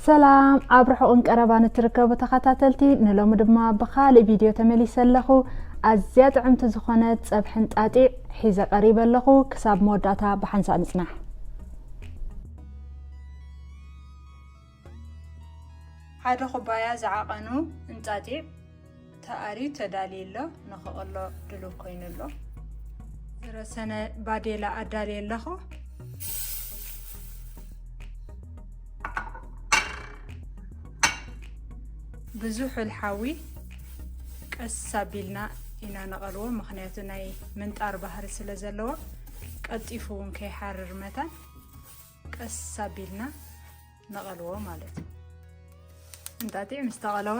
ሰላም፣ ኣብ ርሑቕን ቀረባን እትርከቡ ተኸታተልቲ፣ ንሎሚ ድማ ብኻልእ ቪድዮ ተመሊሰ ኣለኹ። ኣዝያ ጥዕምቲ ዝኾነት ጸብሒ እንጣጢዕ ሒዘ ቀሪበ ኣለኹ። ክሳብ መወዳእታ ብሓንሳእ ንጽናሕ። ሓደ ኩባያ ዝዓቐኑ እንጣጢዕ ተኣርዩ ተዳልዩ ኣሎ፣ ንኽቕሎ ድሉው ኮይኑ ኣሎ። ዝረሰነ ባዴላ ኣዳልየ ኣለኹ። ብዙሑል ሓዊ ቀስ ኣቢልና ኢና ነቐልዎ፣ ምኽንያቱ ናይ ምንጣር ባህሪ ስለ ዘለዎ ቀልጢፉ እውን ከይሓርር መታን ቀስ ኣቢልና ነቐልዎ ማለት እዩ። እንጣጢዕ ምስ ተቐለወ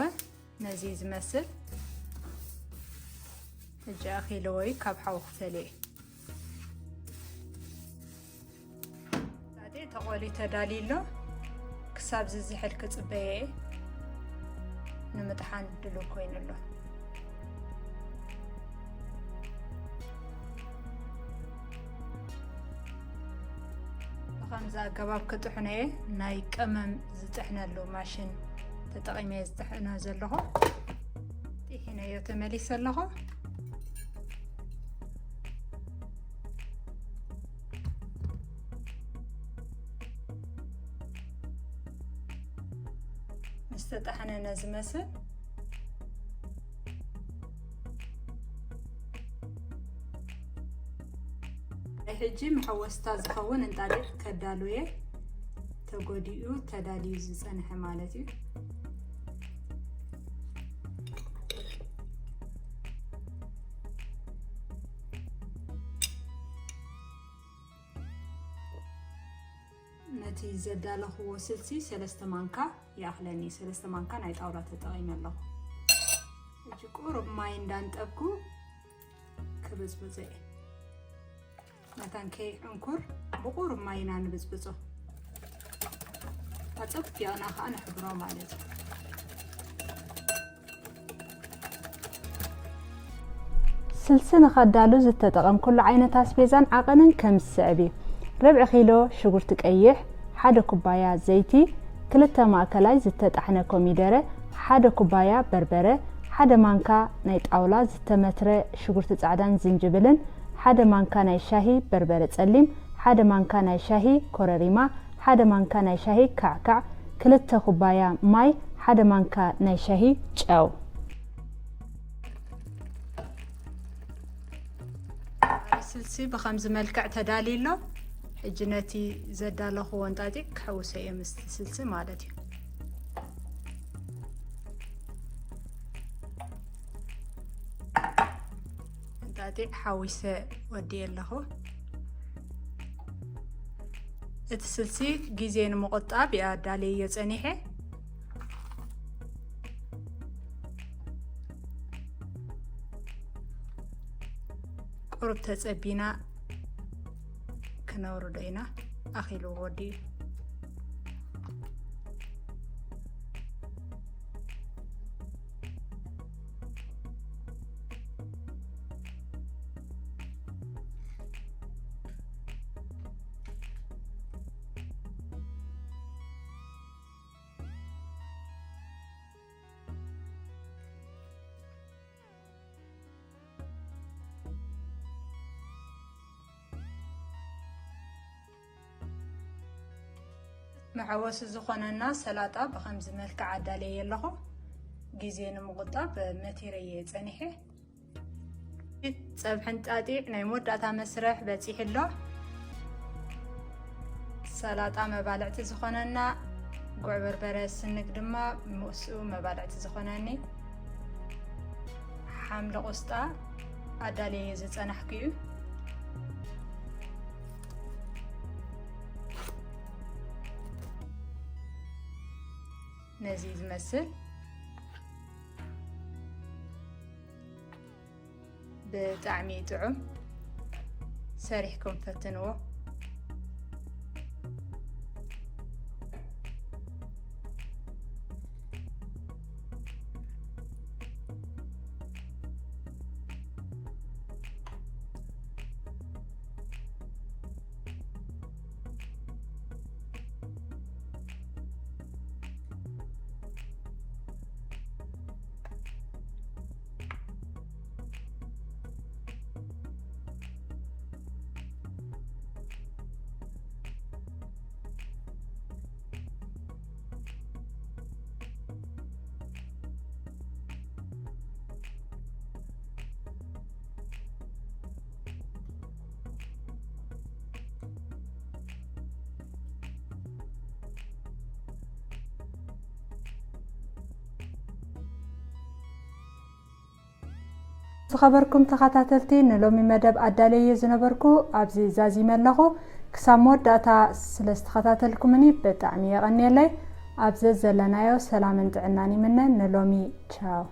ነዚ ዝመስል ሕጂ ኣኺለዎ እዩ፣ ካብ ሓዊ ክፈልዮ እዩ። እንጣጢዕ ተቖልዩ ተዳልዩ ኣሎ። ክሳብ ዝዝሕል ክጽበየ እየ። ንምጥሓን ድሉው ኮይኑ ኣሎ። ብኸምዚ ኣገባብ ክጥሕኖ እየ። ናይ ቀመም ዝጥሕነሉ ማሽን ተጠቒመ እየ ዝጥሕኖ ዘለኹ። ጥሒነዮ ተመሊሰ ኣለኹ። ምስ ተጣሕነ ነዚ መስል ናይ ሕጂ መሐወስታ ዝኸውን እንጣጢዕ ከዳሉ እየ። ተጎዲኡ ተዳልዩ ዝጸንሐ ማለት እዩ። ነቲ ዘዳለኽዎ ስልሲ ሰለስተ ማንካ ይኣኽለኒ። ሰለስተ ማንካ ናይ ጣውላ ተጠቒመ ኣለኹ። ሕጂ ቁሩብ ማይ እንዳንጠብኩ ክብጽብጾ እየ። መታን ከይዕንኩር ብቁሩብ ማይ ኢና ንብጽብጾ። ኣጸቢቕና ከኣ ንሕብሮ ማለት እዩ። ስልሲ ንኸዳሉ ዝተጠቐምኩሉ ዓይነት ኣስቤዛን ዓቐንን ከም ዝስዕብ እዩ። ርብዒ ኪሎ ሽጉርቲ ቀይሕ፣ ሓደ ኩባያ ዘይቲ፣ ክልተ ማእከላይ ዝተጣሕነ ኮሚደረ፣ ሓደ ኩባያ በርበረ፣ ሓደ ማንካ ናይ ጣውላ ዝተመትረ ሽጉርቲ ጻዕዳን ዝንጅብልን፣ ሓደ ማንካ ናይ ሻሂ በርበረ ጸሊም፣ ሓደ ማንካ ናይ ሻሂ ኮረሪማ፣ ሓደ ማንካ ናይ ሻሂ ካዕካዕ፣ ክልተ ኩባያ ማይ፣ ሓደ ማንካ ናይ ሻሂ ጨው። ስልሲ ብኸምዚ መልክዕ ተዳልዩ ኣሎ። ሕጂ ነቲ ዘዳለኽዎ እንጣጢዕ ክሕውሶ እየ ምስቲ ስልሲ ማለት እዩ። እንጣጢዕ ሓዊሰ ወዲየ ኣለኹ። እቲ ስልሲ ግዜ ንምቑጣብ እየ ኣዳልየዮ ጸኒሐ። ቁሩብ ተጸቢና ክነውርዶ ኢና። ኣኺሉ ወዲኡ። መሐወሲ ዝኾነና ሰላጣ ብኸምዚ መልክዕ ኣዳለየ ኣለኹ። ግዜ ንምቑጣብ መቲረየ ጸኒሐ። ጸብሒ እንጣጢዕ ናይ መወዳእታ መስርሕ በጺሑ ኣሎ። ሰላጣ መባልዕቲ ዝኾነና፣ ጉዕ በርበረ ስንግ ድማ ምስኡ መባልዕቲ ዝኾነኒ። ሓምሊ ቆስጣ ኣዳልየ ዝጸናሕኩ እዩ። ነዚ ዝመስል ብጣዕሚ ጥዑም፣ ሰሪሕኩም ፈትንዎ። ዝኸበርኩም ተኸታተልቲ፣ ንሎሚ መደብ ኣዳለየ ዝነበርኩ ኣብዚ ዛዚመ ኣለኹ። ክሳብ መወዳእታ ስለ ዝተኸታተልኩምኒ ብጣዕሚ የቐንየለይ። ኣብ ዘዘለናዮ ሰላምን ጥዕናን ይምነ። ንሎሚ ቻው።